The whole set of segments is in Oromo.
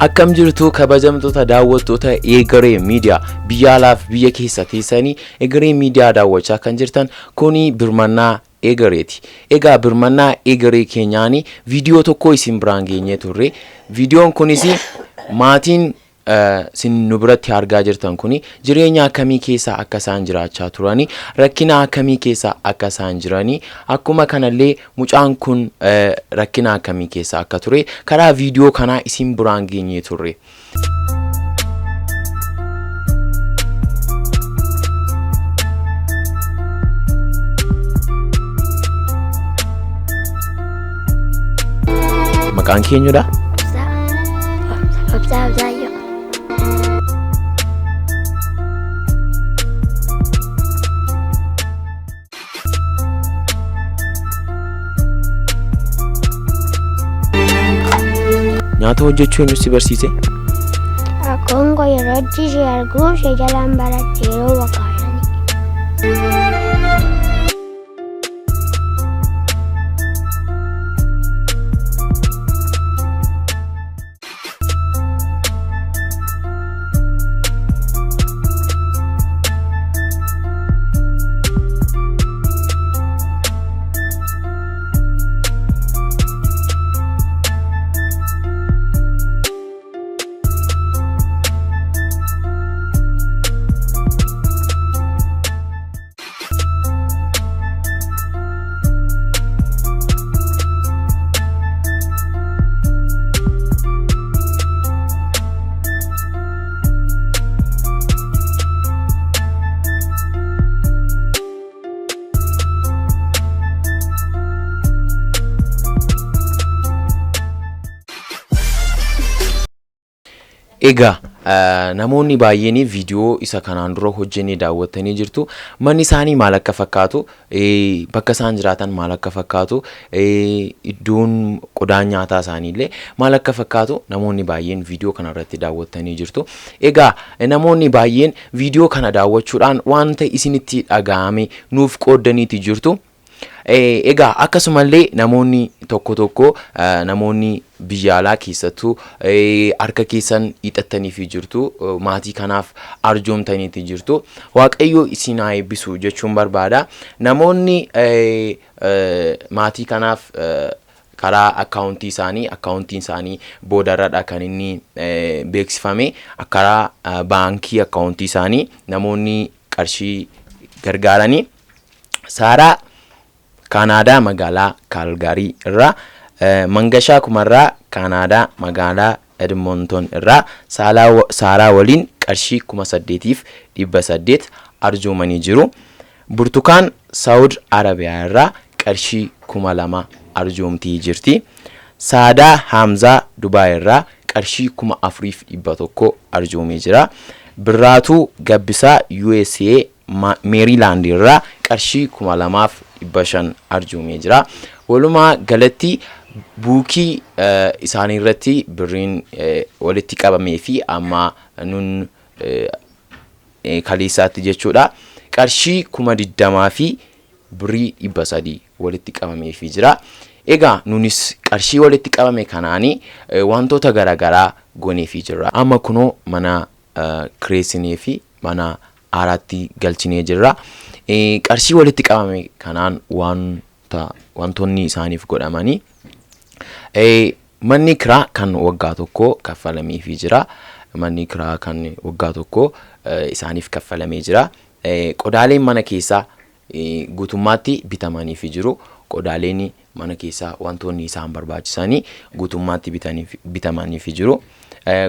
Akkam jirtu kabajamtoota daawwattoota Egeree Miidiyaa biyya alaaf biyya keessa teessanii Egeree Miidiyaa daawwachaa kan jirtan kuni birmannaa Egereeti. Egaa birmannaa Egeree keenyaanii viidiyoo tokko isin biraan geenyee turre. Viidiyoon kunis maatiin isin nu biratti argaa jirtan kuni jireenya akkamii keessa akka isaan jiraachaa turanii, rakkina akkamii keessa akka isaan jiranii, akkuma kanallee mucaan kun rakkina akkamii keessa akka ture karaa viidiyoo kanaa isin biraan geenyee turre. Maqaan keenyudha? Obsaa Obsaayyoo. Nyaata hojjechuu eenyu si barsiise? Akkoon koo yeroo itti ishee arguu ishee jalaan baradhe yeroo waggaa shanii. Egaa namoonni baay'een viidiyoo isa kanaan dura hojjennee daawwattanii jirtu. Manni isaanii maal akka fakkaatu, bakka isaan jiraatan maal akka fakkaatu, iddoon qodaan nyaataa isaanii illee maal akka fakkaatu namoonni baay'een viidiyoo kana irratti daawwattanii jirtu. Egaa namoonni baay'een viidiyoo kana daawwachuudhaan wanta isinitti dhaga'ame nuuf qooddaniiti jirtu. Egaa akkasumallee namoonni tokko tokko namoonni biyya alaa keessattuu harka keessan hiixattaniifi jirtu, maatii kanaaf arjoomtaniiti jirtu. Waaqayyo isin haa eebbisu jechuun barbaada. Namoonni maatii kanaaf karaa akkaawuntii isaanii, akkaawuntiin isaanii boodarradha kan inni beeksifame, karaa baankii akkaawuntii isaanii namoonni qarshii gargaaranii Saaraa Kaanaadaa magaalaa Kaalgaarii irraa, Mangashaa Kumarraa Kaanaadaa magaalaa Edmonton irraa Saaraa waliin qarshii 8,800 arjoomanii jiru. Burtukaan Saawud Arabiyaa irraa qarshii 2,000 arjoomtii jirti. Saadaa Haamzaa Dubaay irraa qarshii 4,100 arjoomee jira. Birraatuu Gabbisaa USA Meeriilaand irraa qarshii 2,500 arjoomee jira. Walumaa galatti buukii isaanii irratti birriin walitti qabamee fi amma nun kaleessaatti jechuudha. Qarshii 20,000 fi birrii 300 walitti qabameefii jira. Egaa nunis qarshii walitti qabame kanaanii wantoota garaagaraa goneefii jirra. Amma kunoo mana kireessinee fi mana haaraatti galchinee jirra. Qarshii walitti qabame kanaan wanta wantoonni isaaniif godhamanii manni kiraa kan waggaa tokkoo kaffalameefii jira. Manni kiraa kan waggaa tokkoo isaaniif kaffalamee jira. Qodaaleen mana keessaa guutummaatti bitamaniifi jiru. Qodaaleen mana keessaa wantoonni isaan barbaachisanii guutummaatti bitamaniifi jiru.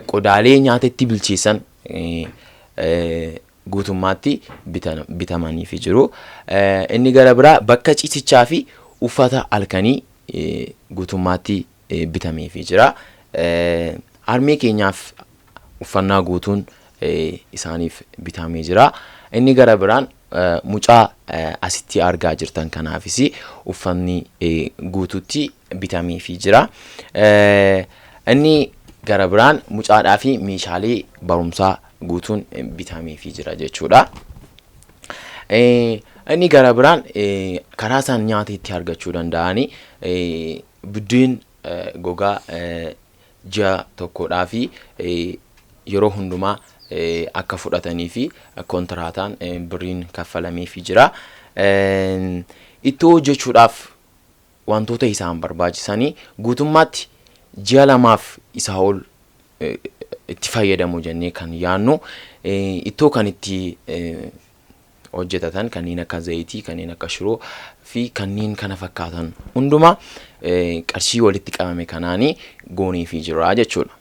Qodaalee nyaata itti bilcheessan guutummaatti bitamaniifi jiru. Inni gara biraa bakka ciisichaa fi uffata halkanii guutummaatti bitameefii jira. Harmee keenyaaf uffannaa guutuun isaaniif bitamee jira. Inni gara biraan mucaa asitti argaa jirtan kanaafis uffanni guutuutti bitameefii jira. Inni gara biraan mucaadhaa fi meeshaalee barumsaa guutuun bitameefii jira jechuudha. Inni gara biraan karaa isaan nyaata itti argachuu danda'anii biddeen gogaa Ji'a tokkodhaa fi yeroo hundumaa akka fudhatanii fi kontiraataan birriin kaffalameefii jira. Ittoo hojjechuudhaaf wantoota isaan barbaachisanii guutummaatti ji'a 2f isaa ol itti fayyadamu jennee kan yaannu, ittoo kan itti hojjetatan kanneen akka zayitii, kanneen akka shiroo fi kanneen kana fakkaatan hundumaa qarshii walitti qabame kanaanii gooneefii jira jechuudha.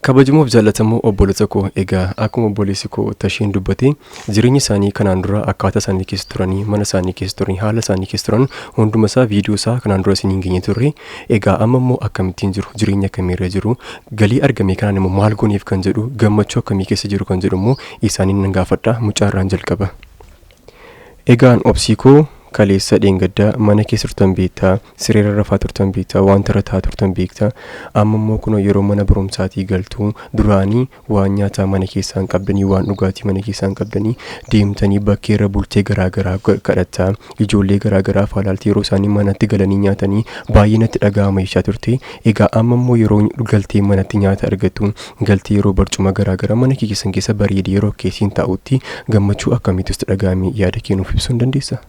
Kabajamoof jaallatamoo obbolota koo, egaa akkuma obboleessi koo Tasheen dubbate, jireenya isaanii kanaan dura akkaataa isaanii keessa turanii, mana isaanii keessa turanii, haala isaanii keessa turan hunduma isaa viidiyoo isaa kanaan dura isiniin geenye turre. Egaa amma immoo akkamittiin jiru, jireenya akkamiirra jiru, galii argame kanaan immoo maal gooneef kan jedhu, gammachuu akkamii keessa jiru kan jedhu immoo isaaniin nan gaafadha. Mucaa irraan jalqaba. Egaan obsii koo, kaleessa dheengaddaa mana keessa turtan beektaa, sireerra rafaa turtan beektaa, wanta irra taa'aa turtan beektaa. Amma immoo kunoo yeroo mana barumsaatii galtu, duraanii waan nyaataa mana keessaa hin qabdanii, waan dhugaatii mana keessaa hin qabdanii, deemtanii bakkeerra bultee garaagaraa kadhattaa, ijoollee garaagaraa faalaaltee yeroo isaanii manatti galanii nyaatanii baay'ee natti dhaga'ama jechaa turte. Egaa amma immoo yeroo galtee manatti nyaata argattu, galtee yeroo barcuma garaagaraa mana kee keessan keessa bareedee yeroo keessiin taa'utti gammachuu akkamiitu sitti dhaga'ame? Yaada kee nuuf ibsuu hin dandeessaa?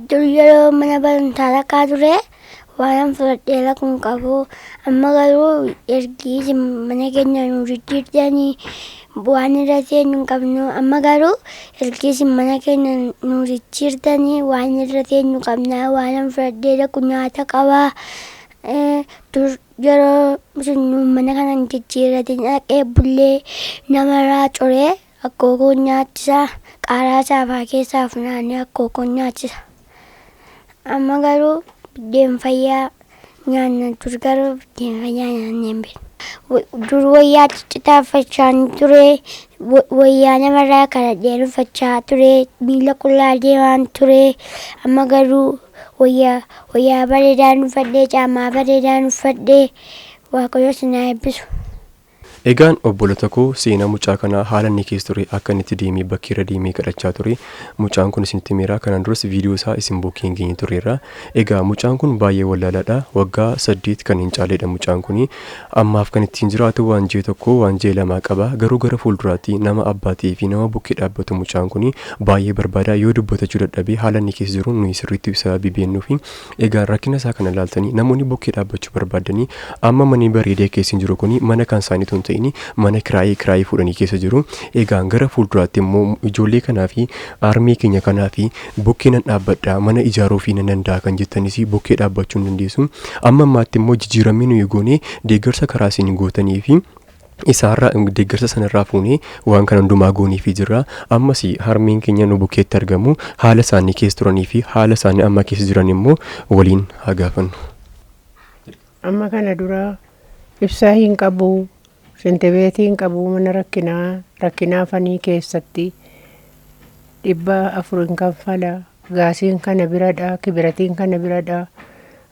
Dur yeroo mana barumsaa dhaqaa ture waan fudhadhee dhaqu hin qabu. Amma garuu ergi isin mana keenya nu jijjiirtanii waan irra teenyu hin qabnu. Amma garuu ergi isin mana keenya nu jijjiirtanii waan irra teenyu qabna. Waan fudhadhee dhaqu nyaata qaba. Dur yeroo isin nu mana kana hin jijjiirratin dhaqee bullee namarraa coree akkoo koo nyaachisa. Qaaraa saafaa keessaa funaanee akkoo koo nyaachisa. Amma garuu biddeen fayyaa nyaanna. Dur garuu biddeen fayyaa nyaannee hin beeknu. Dur wayyaa ciccitaa uffachaa ture. Wayyaa namarraa kadhadheen uffachaa ture. Miila qullaa deemaan ture. Amma garuu wayyaa bareedaan uffadhee, caamaa bareedaan uffadhee. Waaqayyo isin haa eebbisu. Egaan obbolota koo, seenaa mucaa kanaa, haala inni keessa ture, akka inni itti deemee bakkeerra deemee kadhachaa ture mucaan kun isinitti himeera. Kanaan duras viidiyoo isaa isin bukkee hin geenye tureera. Egaa mucaan kun baay'ee wallaalaadha. Waggaa 8 kan hin caaledha mucaan kun. Ammaaf kan ittiin jiraatu waan ji'a 1, waan ji'a 2 qaba. Garuu gara fuulduraatti nama abbaa ta'ee fi nama bukkee dhaabbatu mucaan kun baay'ee barbaada. Yoo dubbatachuu dadhabee haala inni keessa jiru nuyi sirriitti sababii beeknuu fi egaa rakkina isaa kana ilaaltanii namoonni bukkee dhaabbachuu barbaadanii, amma manni bareedee keessa hin jiru kun mana kan isaaniitu hin ta'in, mana kiraayii fuudhanii keessa jiru. Egaa gara fuulduraatti immoo ijoollee kanaa fi armii keenya kanaa fi bukkee nan dhaabbadha, mana ijaaruu fi nan danda'a kan jettanis bukkee dhaabbachuu hin dandeessu. Amma ammaatti immoo jijjiiramni nuyi goonee deeggarsa karaa isin gootanii fi isaarraa deeggarsa sanarraa fuunee waan kana hundumaa goonee fi jirra. Ammas harmeen keenya nu bukkeetti argamu, haala isaanii keessa turanii fi haala isaanii amma keessa jiran immoo waliin haa gaafannu. Amma kana dura ibsaa hin qabu, shintibeetii hin qabu, mana rakkinaa rakkinaa fanii keessatti 400 hin kanfala. Gaasiin kana biradha, kibiratiin kana biradha.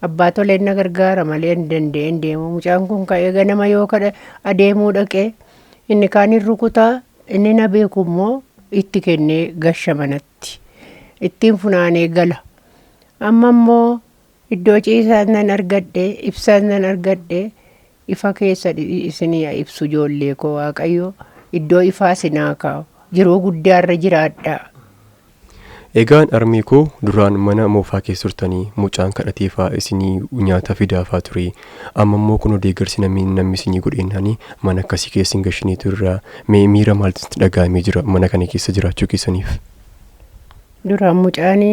Abbaa toleen na gargaara malee hin danda'een deemu. Mucaan kun ka'ee ganama yoo kadha adeemuu dhaqee inni kaan hin rukutaa, inni na beeku immoo itti kennee gasha manatti. Ittiin funaanee gala. Amma immoo iddoo ciisaan nan argadhe, ibsaan nan argadhe, ifa keessa isinii ibsu ijoollee koo. Waaqayyo iddoo ifaa sinaa kaa'u, jiruu guddaarra jiraadhaa. Egaan armee koo, duraan mana moofaa keessa turtanii mucaan kadhateefaa isinii nyaata fidaafaa ture. Amma immoo kunoo deeggarsi namni isinii godheennaani mana akkasii keessa hin gashinee turra. Mee miira maaltu sitti dhaga'amee jira mana kana keessa jiraachuu keessaniif? Duraan mucaan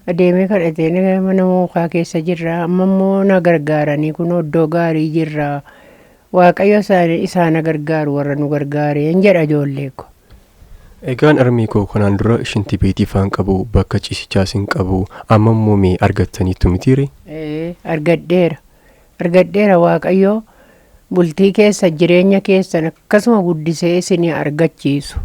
adeemee kadhatee mana mookaa keessa jirra. Amma immoo na gargaaranii kunoo iddoo gaarii jirra. Waaqayyo isaan gargaaru warra nu gargaareen jedha ijoollee ko. Egaan armee koo, kanaan dura shintibeetii faan qabu, bakka ciisichaas hin qabu, amma immoo mee argattaniittu mitiire? Ee, argadheera. Argadheera. Waaqayyo bultii keessa jireenya keessan akkasuma guddisee isinii argachiisu.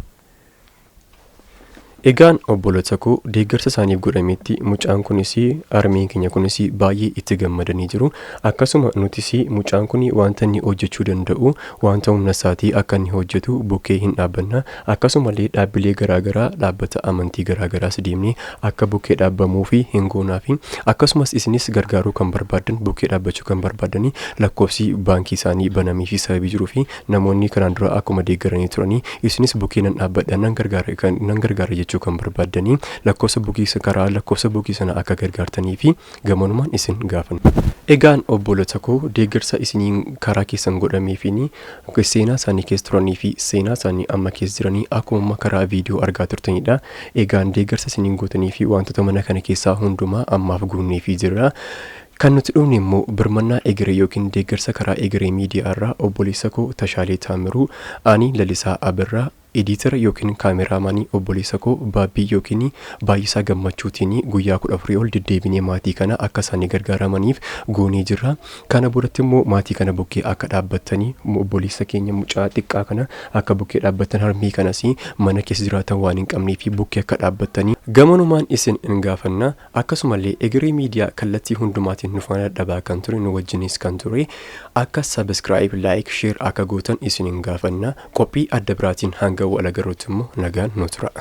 Egaan obboloota koo, deeggarsa isaaniif godhametti mucaan kunis, harmeen keenya kunis baay'ee itti gammadanii jiru. Akkasuma nutis mucaan kun wanta inni hojjechuu danda'u, wanta humna isaatii akka inni hojjetu bukkee hin dhaabbanna. Akkasumallee dhaabbilee garaagaraa, dhaabbata amantii garaagaraas deemnee akka bukkee dhaabbamuu fi hin goonaa fi akkasumas isinis gargaaruu kan barbaadan, bukkee dhaabbachuu kan barbaadanii, lakkoofsi baankii isaanii banamee fi sababii jiruu fi namoonni kanaan dura akkuma deeggaranii turanii isinis bukkee nan dhaabbadha, nan gargaara jechuu kan barbaaddanii lakkoofsa buukii, karaa lakkoofsa buukii sana akka gargaartanii fi gamanumaan isin gaafanna. Egaan obboloota koo, deeggarsa isiniin karaa keessan godhameefiin seenaa isaanii keessa turanii fi seenaa isaanii amma keessa jiranii akkuma karaa viidiyoo argaa turtanidha. Egaan deeggarsa isiniin gootanii fi wantoota mana kana keessaa hundumaa ammaaf guunneefii jirra. Kan nuti dhufne immoo birmannaa egeree yookiin deeggarsa karaa Egeree Miidiyaa irraa obboleessa koo Tashaalee Taamiruu, ani Lalisaa Abirraa, editor yookiin kaameraamaanii obboleessa koo Baabbii yookiin Baay'isaa Gammachuutiin guyyaa 14 ol deddeebinee maatii kana akka isaanii gargaaramaniif goonee jirra. Kana boodatti immoo maatii kana bukkee akka dhaabbattanii, obboleessa keenya mucaa xiqqaa kana akka bukkee dhaabbattan, harmee kanas mana keessa jiraatan waan hin qabnee fi bukkee akka dhaabbattanii gamanumaan isin hin gaafanna. Akkasumallee Egeree Miidiyaa kallattii hundumaatiin nu faana dadhabaa kan ture, nu wajjinis kan ture, akka subscribe, like, share akka gootan isin hin gaafanna. Qophii adda biraatiin hanga wal agarruutti immoo nagaan nu tura.